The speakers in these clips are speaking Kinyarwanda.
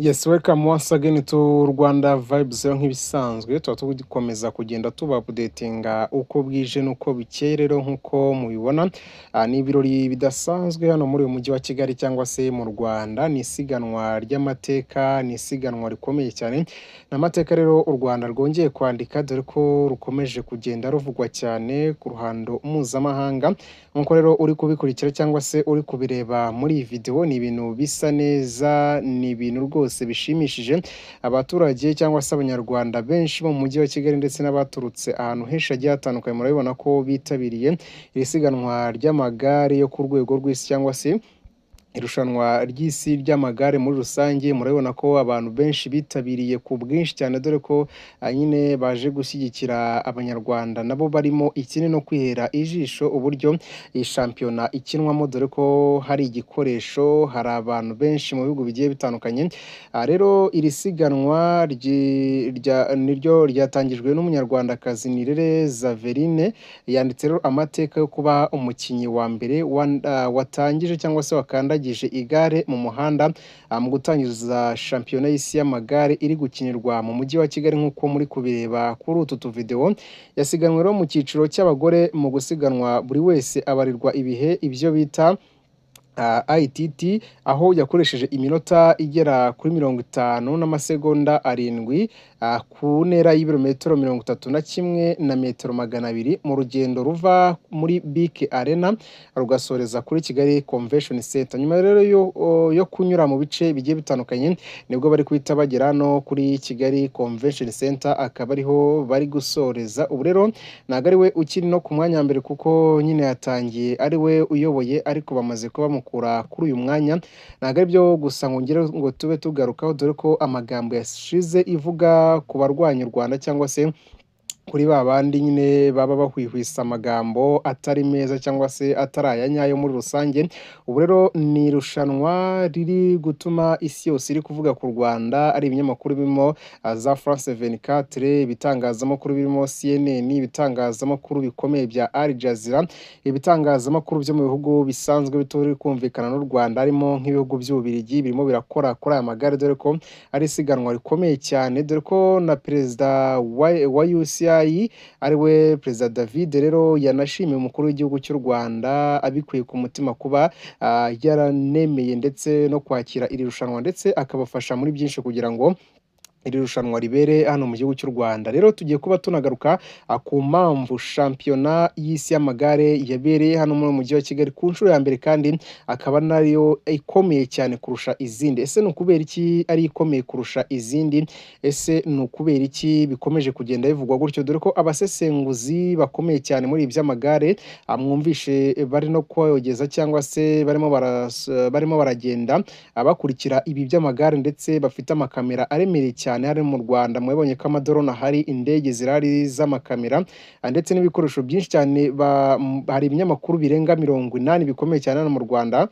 Yes, welcome once again to Rwanda Vibes. Rero nk'ibisanzwe tuba tugikomeza kugenda tuba updatinga uko bwije n'uko bukeye. Rero nk'uko mubibona, ni ibirori bidasanzwe hano muri uyu mujyi wa Kigali cyangwa se mu Rwanda. Ni isiganwa ry'amateka, ni isiganwa rikomeye cyane, ni amateka rero u Rwanda rwongeye kwandika, dore ko rukomeje kugenda ruvugwa cyane ku ruhando mpuzamahanga. Nk'uko rero uri kubikurikira cyangwa se uri kubireba muri iyi video, ni ibintu bisa neza, ni ibintu rwose bishimishije abaturage cyangwa se Abanyarwanda benshi bo mu mujyi wa Kigali ndetse n'abaturutse ahantu henshi hagiye hatandukanye. Murabibona ko bitabiriye iri siganwa ry'amagare yo ku rwego rw'isi cyangwa se irushanwa ry'isi ry'amagare muri rusange. Murabibona ko abantu benshi bitabiriye ku bwinshi cyane, dore ko nyine baje gushyigikira Abanyarwanda nabo barimo. Ikindi no kwihera ijisho uburyo iyi shampiyona ikinwamo, dore ko hari igikoresho, hari abantu benshi mu bihugu bigiye bitandukanye. Rero iri siganwa niryo ryatangijwe n'Umunyarwandakazi Nirere Xaverine. Yanditse rero amateka yo kuba umukinnyi wa mbere watangije cyangwa se wakandagije igare mu muhanda mu gutangiza shampiyona y'isi y'amagare iri gukinirwa mu mujyi wa Kigali, nk'uko muri kubireba kuri utu tuvidewo. Yasiganwe rero mu cyiciro cy'abagore. Mu gusiganwa buri wese abarirwa ibihe, ibyo bita ITT, aho yakoresheje iminota igera kuri 50 n'amasegonda 7 ku ntera y'ibirometero 31 na metero 200, mu rugendo ruva muri BK Arena rugasoreza kuri Kigali Convention Center. Nyuma rero yo kunyura mu bice bigiye bitandukanye, nibwo bari guhita bagera no kuri Kigali Convention Center, akaba ariho bari gusoreza. Ubu rero ntabwo ari we ukiri no ku mwanya wa mbere, kuko nyine yatangiye ari we uyoboye, ariko bamaze kuba bamukura kuri uyu mwanya. Ntabwo ari byo gusa ngo ngire ngo tube tugarukaho, dore ko amagambo yashize ivuga ku barwanya u Rwanda cyangwa se kuri ba bandi nyine baba bahwihwisa amagambo atari meza cyangwa se atari aya nyayo muri rusange. Ubu rero ni irushanwa riri gutuma isi yose iri kuvuga ku Rwanda, ari ibinyamakuru birimo za France 24, ibitangazamakuru birimo CNN, ibitangazamakuru bikomeye bya Al Jazeera, ibitangazamakuru byo mu bihugu bisanzwe bitari kumvikana n'u Rwanda, harimo nk'ibihugu by'Ububiligi, birimo birakora kuri aya magare, dore ko ari isiganwa rikomeye cyane, dore ko na perezida wa UCI, ari we Perezida David, rero yanashimiye umukuru w'igihugu cy'u Rwanda abikuye ku mutima kuba yaranemeye ndetse no kwakira iri rushanwa, ndetse akabafasha muri byinshi kugira ngo iri rushanwa ribere hano mu gihugu cy'u Rwanda. Rero tugiye kuba tunagaruka ku mpamvu shampiyona y'isi y'amagare yabereye hano muri mujyi wa Kigali ku nshuro ya mbere, kandi akaba nayo ikomeye cyane kurusha izindi. Ese ni ukubera iki ari ikomeye kurusha izindi? Ese ni ukubera iki bikomeje kugenda bivugwa gutyo? Dore ko abasesenguzi bakomeye cyane muri ibi by'amagare mwumvishe bari no kogeza cyangwa se barimo baragenda bakurikira ibi by'amagare, ndetse bafite amakamera aremereye cyane hari mu Rwanda. Mwabonye ko amadrone ahari, indege zirahari z'amakamera, ndetse n'ibikoresho byinshi cyane. Hari ibinyamakuru birenga 80 bikomeye cyane hano mu Rwanda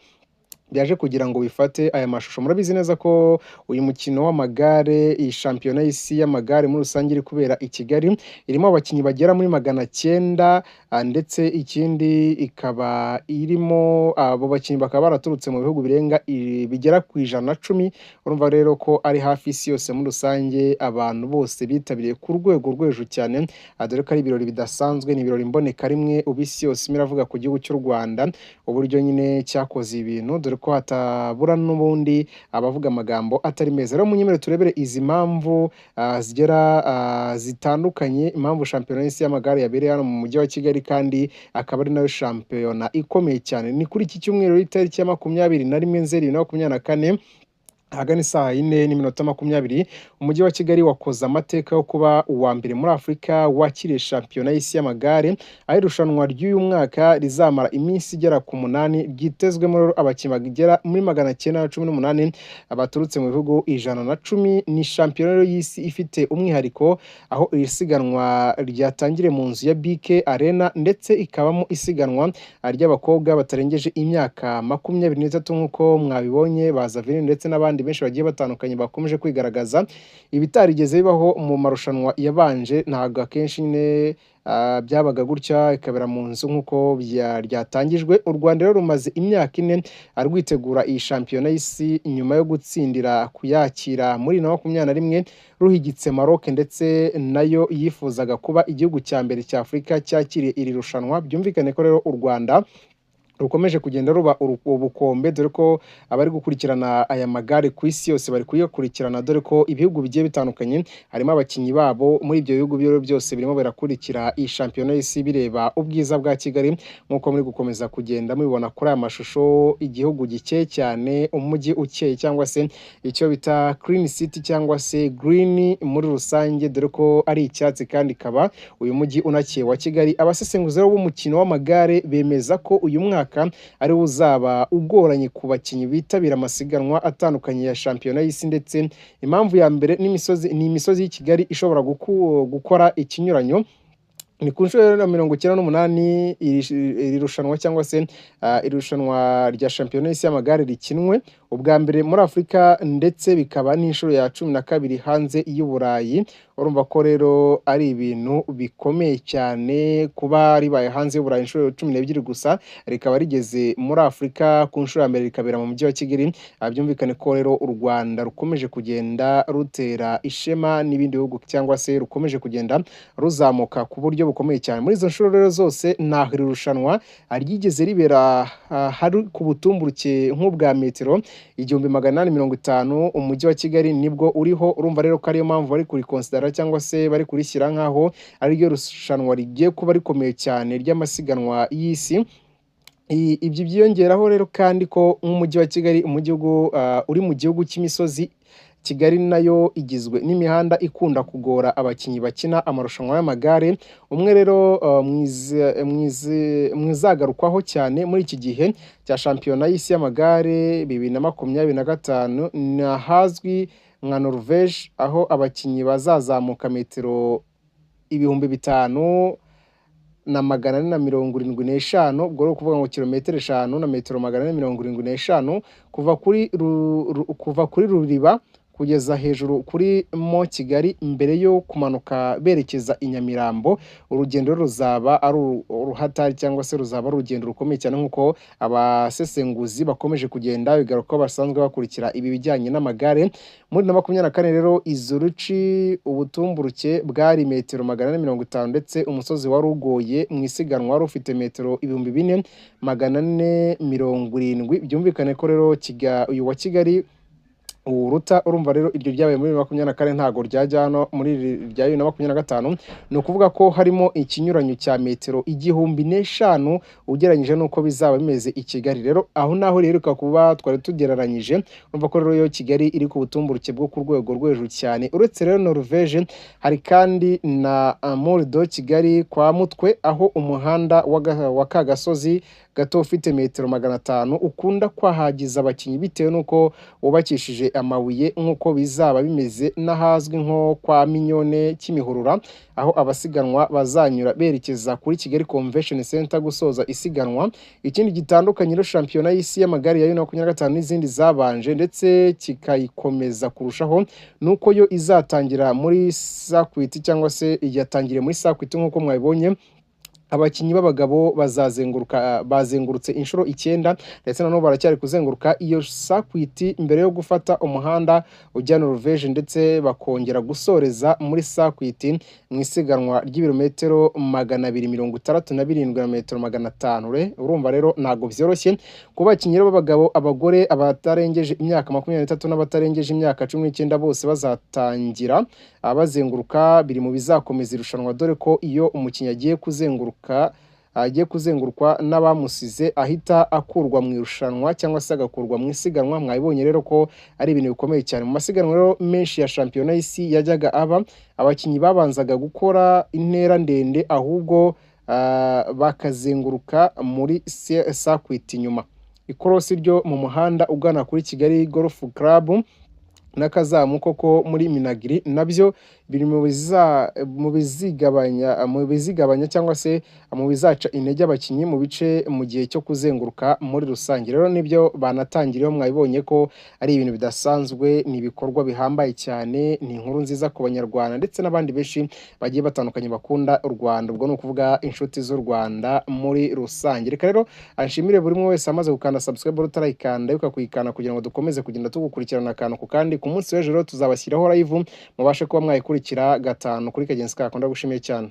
byaje kugira ngo bifate aya mashusho. Murabizi neza ko uyu mukino w'amagare, iyi shampiyona y'isi y'amagare muri rusange iri kubera i Kigali, irimo abakinnyi bagera muri 900, ndetse ikindi ikaba irimo abo bakinnyi bakaba baraturutse mu bihugu birenga bigera ku 110. Urumva rero ko ari hafi isi yose muri rusange, abantu bose bitabiriye ku rwego rwo hejuru cyane, dore ko ari ibirori bidasanzwe, ni ibirori mboneka rimwe. Ubu isi yose irimo iravuga ku gihugu cy'u Rwanda, uburyo nyine cyakoze ibintu, dore ko hatabura n'ubundi abavuga amagambo atari meza. Rero munyemerere turebere izi mpamvu zigera zitandukanye, impamvu shampiyona y'isi y'amagare yabereye hano mu mujyi wa Kigali, kandi akaba ari nayo shampiyona ikomeye cyane. Ni kuri iki cyumweru, itariki ya 21 Nzeri 2024, ahagana isaa 4:20, umujyi wa Kigali wakoze amateka yo kuba uwa mbere muri Afurika wakiriye shampiyona y'isi y'amagare, aho irushanwa ry'uyu mwaka rizamara iminsi igera ku 8, ryitezwemo rero abakinnyi bagera muri 918 baturutse mu bihugu 110. Ni shampiyona rero y'isi ifite umwihariko, aho iri siganwa ryatangiriye mu nzu ya BK Arena, ndetse ikabamo isiganwa ry'abakobwa batarengeje imyaka 23, nk'uko mwabibonye ba Xaverine ndetse n'abandi. benshi bagiye batandukanye bakomeje kwigaragaza, ibitarigeze bibaho mu marushanwa yabanje. Ntabwo akenshi nyine byabaga gutya, ikabera mu nzu nk'uko ryatangijwe. U Rwanda rero rumaze imyaka 4 rwitegura iyi shampiyona y'isi, nyuma yo gutsindira kuyakira muri 2021 ruhigitse Maroc, ndetse nayo yifuzaga kuba igihugu cya mbere cya Afurika cyakiriye iri rushanwa. Byumvikane ko rero u Rwanda rukomeje kugenda ruba ubukombe, dore ko abari gukurikirana aya magare ku isi yose bari kuyakurikirana, dore ko ibihugu bigiye bitandukanye harimo abakinnyi babo muri ibyo bihugu byose birimo birakurikira iyi shampiyona y'isi, bireba ubwiza bwa Kigali nk'uko muri gukomeza kugenda mubibona kuri aya mashusho. Igihugu gikeye cyane, umujyi ukeye, cyangwa se icyo bita clean city cyangwa se green muri rusange, dore ko ari icyatsi kandi ikaba uyu mujyi unakeye wa Kigali. Abasesenguzi rero b'umukino w'amagare bemeza ko uyu mwaka ari wo uzaba ugoranye ku bakinnyi bitabira amasiganwa atandukanye ya shampiyona y'isi, ndetse impamvu ya mbere ni imisozi y'i Kigali ishobora gukora ikinyuranyo. Ni ku nshuro ya 98 iri rushanwa cyangwa se irushanwa rya shampiyona y'isi y'amagare rikinwe ubwa mbere muri Afurika, ndetse bikaba n'inshuro ya 12 hanze y'Uburayi. Urumva ko rero ari ibintu bikomeye cyane kuba ribaye hanze y'Uburayi inshuro 12 gusa, rikaba rigeze muri Afurika ku nshuro ya mbere, rikabera mu mujyi wa Kigali. Byumvikane ko rero u Rwanda rukomeje kugenda rutera ishema n'ibindi bihugu, cyangwa se rukomeje kugenda ruzamuka ku buryo bukomeye cyane. Muri izo nshuro rero zose ntaho iri rushanwa ryigeze ribera hari ku butumburuke nk'ubwa metero 1850. Umujyi wa Kigali nibwo uriho. Urumva rero ko ariyo mpamvu bari kurikonsidara cyangwa se bari kurishyira nk'aho ariryo rushanwa rigiye kuba rikomeye cyane ry'amasiganwa y'isi. Ibyo byiyongeraho rero kandi ko nk'umujyi wa Kigali, umujyi uri mu gihugu cy'imisozi, Kigali nayo igizwe n'imihanda ikunda kugora abakinnyi bakina amarushanwa y'amagare. Umwe rero mwizagarukwaho cyane muri iki gihe cya shampiyona y'isi y'amagare 2025 ni ahazwi nka Norvège, aho abakinnyi bazazamuka metero 5475, ubwo ni ukuvuga ngo kilometero 5 na metero 475, kuva kuri Ruriba kugeza hejuru kuri Mo Kigali, mbere yo kumanuka berekeza i Nyamirambo. Urugendo ruzaba ari uruhatari cyangwa se ruzaba ari urugendo rukomeye cyane, nk'uko abasesenguzi bakomeje kugenda bigaruka ko basanzwe bakurikira ibi bijyanye n'amagare. Muri 2024 rero izuruci ubutumburuke bwari metero 450, ndetse umusozi wari ugoye mu isiganwa wari ufite metero 4470. Byumvikane ko rero uyu wa Kigali uruta. Urumva rero iryo ryabaye muri 2024 ntago ryajya hano muri rya 2025. Ni ukuvuga ko harimo ikinyuranyo cya metero 1005 ugereranyije n'uko bizaba bimeze i Kigali. Rero aho naho riheruka kuba twari tugereranyije, urumva ko rero yo Kigali iri ku butumburuke bwo ku rwego rwo hejuru cyane. Uretse rero Norvège, hari kandi na Murido Kigali kwa Mutwe, aho umuhanda wa Kagasozi gato ufite metero 500 ukunda kwahagiza abakinnyi bitewe n'uko wubakishije amabuye, nk'uko bizaba bimeze n'ahazwi nko kwa Mignone Kimihurura, aho abasiganwa bazanyura berekeza kuri Kigali Convention Center gusoza isiganwa. Ikindi gitandukanye rero shampiyona y'isi y'amagare ya 2025 n'izindi zabanje, ndetse kikayikomeza kurushaho, nuko yo izatangira muri circuit cyangwa se yatangiriye muri circuit nk'uko mwabibonye. Abakinnyi b'abagabo bazazenguruka, bazengurutse inshuro 9, ndetse na n'ubu baracyari kuzenguruka iyo circuit mbere yo gufata umuhanda ujya Norvège, ndetse bakongera gusoreza muri circuit mu isiganwa ry'ibirometero 267 na metero 500. Urumva rero ntabwo byoroshye ku bakinnyi b'abagabo. Abagore, abatarengeje imyaka 23 n'abatarengeje imyaka 19 bose bazatangira bazenguruka. Biri mu bizakomeza irushanwa, dore ko iyo umukinnyi agiye kuzengurukwa n'abamusize ahita akurwa mu irushanwa cyangwa se agakurwa mu isiganwa. Mwabibonye rero ko ari ibintu bikomeye cyane. Mu masiganwa rero menshi ya shampiyona y'isi yajyaga aba, abakinnyi babanzaga gukora intera ndende, ahubwo bakazenguruka muri circuit inyuma. Ikorosi ryo mu muhanda ugana kuri Kigali Golf Club n'akazamuko ko muri Minagri nabyo biri mu bizigabanya cyangwa se mu bizaca intege abakinnyi mu bice mu gihe cyo kuzenguruka muri rusange. Rero nibyo banatangiriyeho, mwabibonye ko ari ibintu bidasanzwe, ni ibikorwa bihambaye cyane, ni inkuru nziza ku Banyarwanda ndetse n'abandi benshi bagiye batandukanye bakunda u Rwanda, ubwo ni ukuvuga inshuti z'u Rwanda muri rusange. Reka rero anshimire buri umwe wese amaze gukanda subscribe, utarayikanda yuka kuyikanda kugira ngo dukomeze kugenda tugukurikirana akantu ku kandi. Ku munsi w'ejo rero tuzabashyiraho live, mubashe kuba mwayikurikira gatanu kuri kagenzi kako. Ndagushimiye cyane.